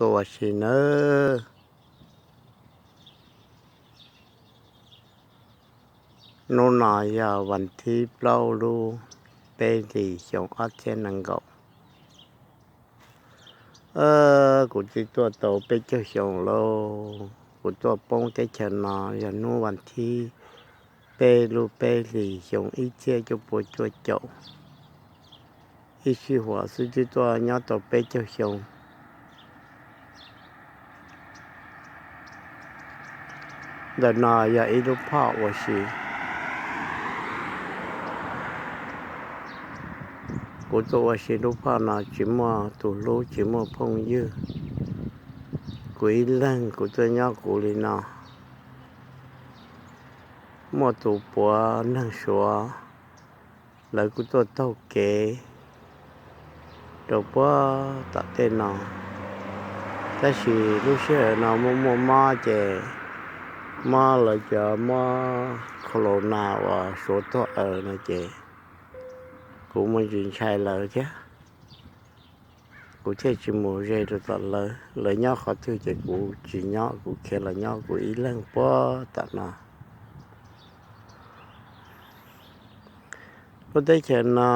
Tuaj ua si nawb. Hnub no yog vas thib plaub lub peb hlis xyoo ob txhiab nees nkaum. Kuv twb tuaj tau peb caug xyoo lauj. Kuv tuaj poob teb chaws no yog hnub vas thib peb lub peb hlis xyoo ib txhiab cuaj pua cuaj caum. Ib sij huam xwb twb tuaj nyob tau peb caug xyoo. Ntawm no yog ib lub phom ua si. Kuv tuaj ua si lub phom no tsis muaj tus hlub tsis muaj phooj ywg. Kuv ib leeg kuv tuaj nyob kuv li no. Muaj tus puav neeg Suav, lawv kuj tuaj taug kev rau puag tom tej no. Tab sis lub sij hawm no muaj muaj mob ces mob lawv cov mob corona uas Suav tuag aws no ces kuv muaj ntsis ntshai lawv thiab. Kuv thiaj tsis mus ze rau tom lawv, lawv nyob qhov twg ces kuv tsis nyob, kuv khiav los nyob kuv ib leeg puag tom no. Lub teb chaws no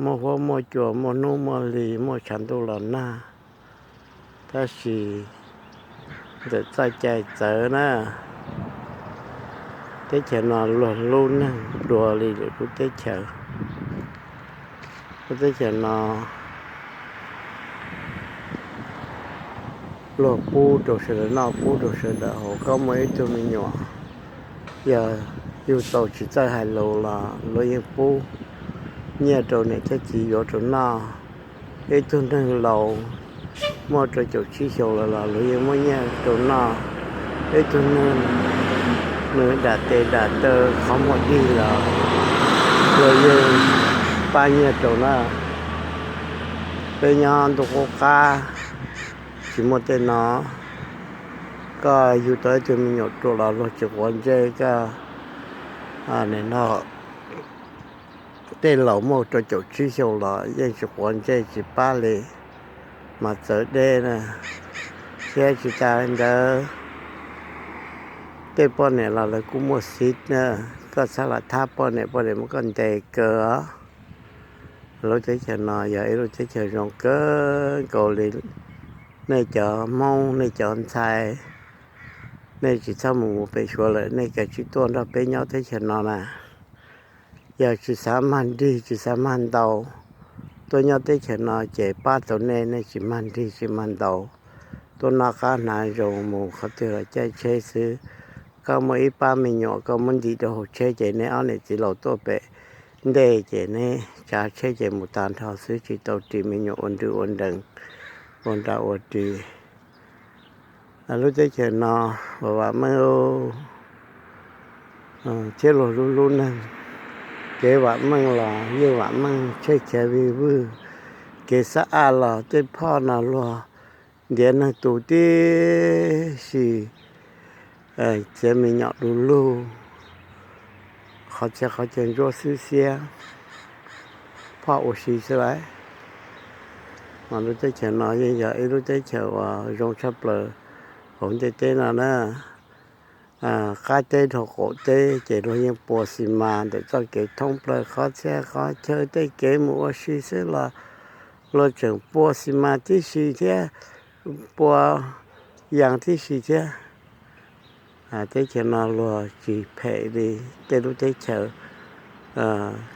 muaj huab muaj cua, muaj hnub muaj hli, muaj tshav ntuj los nag, tab sis ntawm txoj cai txawv na, teb chaws no luag hlub neeg dua li lwm lub teb chaws. Lub teb chaws no luag pub rau sawv daws noj, pub rau sawv daws haus. Koj muaj ib tug me nyuam, yog yug tau tsis txawj hais lus los luag yeej pub nyiaj rau niam thiab txiv yuav rau noj. Ib tug neeg laus muaj rau caum tsib xyoos lawm los luag yeej muab nyiaj rau noj. Ib tug neeg nws dam tes dam taw qhov muag dig los luag yeej pab nyiaj rau na. Peb nyob ntuj qub qab tsis muaj tej no. Koj yug tau ib tug me nyuam ruam los luag tsis quav ntsej, koj nim no tej laus muaj rau caum tsib xyoos los yeej tsis quav ntsej tsis pab li, mas txawv deb na. Thiab tsis tas ntawd, tej poj niam los lawv kuj muaj xiv na, koj txhob lam thab poj niam, poj niam muab koj ntes kawg os. Lub teb chaws no yog ib lub teb chaws zoo kawg nkaus li. Nej cov Hmoob, nej cov ntxhais, nej tsis txhob mus mus pem Suav lawm, nej kav tsij tuaj nrog peb nyob teb chaws no na. Yog tsis xav mag nrig tsis xav mag ntaus, tuaj nyob teb chaws no ces pab tau nej, nej tsis mag nrig tsis mag ntaus. Tuaj noj qab hnav zoo, mus qhov twg los caij tsheb xwb. Koj muaj ib pab me nyuam koj muab ntim rau hauv tsheb ces neb ob niam txiv laus tuaj pem ntej ces neb tsav tsheb ces mus tag nrho xwb, tsis tau ris me nyuam ua nrw ua nrees, ua nra ua ris. Lub teb chaws no vam meej, thiab luag hlub hlub neeg. Kev vam meej los yeej vam meej, tsheb chaw vij vwj, kev xab aj los tej phoj no luag ntiav neeg tu tib si, txiav me nyuam du lug, qhov txhia qhov chaw ntsuab xwb xiab, phoj ua si xwb lauj. Mas lub teb chaws no yeej yog ib lub teb chaws uas zoo tshaj plaws hauv ntiaj teb no na. Qab teb dhau qaum teb ces luag yeej pua xi mas ntawm txoj kev thoob plaws qhov txhia qhov chaw, tej kev mus ua si xwb los luag tseem pua xi mas tib si thiab, pua yas tib si thiab. Teb chaws no luag tsis phem li tej lub teb chaws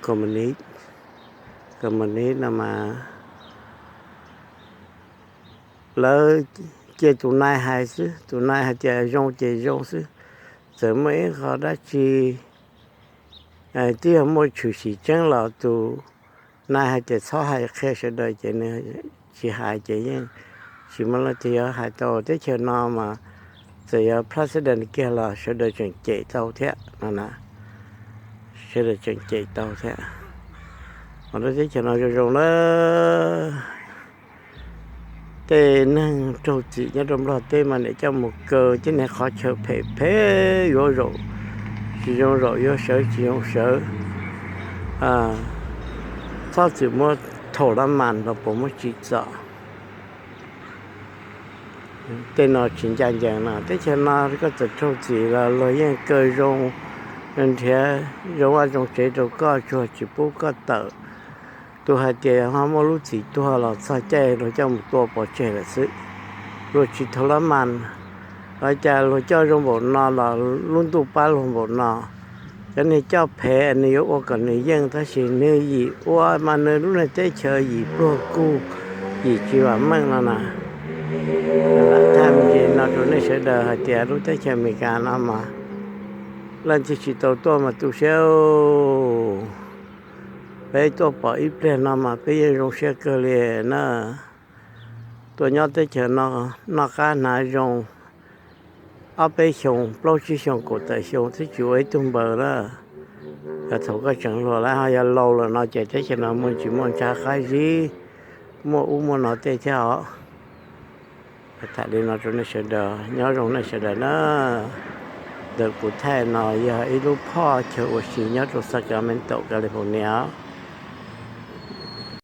komunis, komunis no mas lawv cia tus nai hais xwb, tus nai hais tias zoo ces zoo xwb. Txawm muaj ib qho dab tsi twb yog muaj tshwm sim tseeb los tus nai hais tias txhob hais qhia sawv daws ces nws tsis hais ces yeej tsis muaj leej twg yuav hais tau. Teb chaws no mas txawm yog president kiag los sawv daws tseem cem tau thiab no na, sawv daws tseem cem tau thiab. Mas lub teb chaws no zoo zoo na. Tej neeg raug txim nyob rau Nplog teb mas niam coj mus kaw tej niag qhov chaw phem phem, yuav zaum tsis zoo zaum, yuav sawv tsis zoo sawv. Txhob txwm muab thaum lab mas los puas muab tsim txom. Tej no tsis ncaj ncees no, teb chaws no koj txawm raug txim los luag yeej kaw zoo, nrhiav zoo vaj zoo tsev rau koj, tsuas tsis pub koj tawm. Tus hais tias ho muaj lub txim tuag los txog caij luag coj mus tua pov tseg lawm xwb, luag tsis thov lab mas. Ua cas luag coj zoo npaum no los lub ntuj pab luag npaum no. Cov neeg coj phem nws yuav ua kom nws yeej, tab sis nws yim ua mas nws lub neej teb chaws yim pluag kug, yim tsis vam meej no na. Lam tham me ntsis no rau nej sawv daws hais tias lub teb chaws Amelikas no mas leej twg tsis tau tuaj mas tu siab. Peb tuaj pom ib pliag no mas peb yeej zoo siab kawg li na. Tuaj nyob teb chaws no noj qab hnav zoo ob peb xyoos, plaub tsib xyoos, kaum tawm xyoo twb tsis ua ib tug npaws na. Yog thaum koj tseem hluas lawm, ho yog laus lawm no ces teb chaws no muaj tsis muaj ntshav qab zib, muaj ub muaj no tej thiab os. Tham li no rau nej sawv daws, nyob zoo nej sawv daws na. Ntawm kuv thaij no yog ib lub phoj chaw ua si nyob rau Sacramento, California.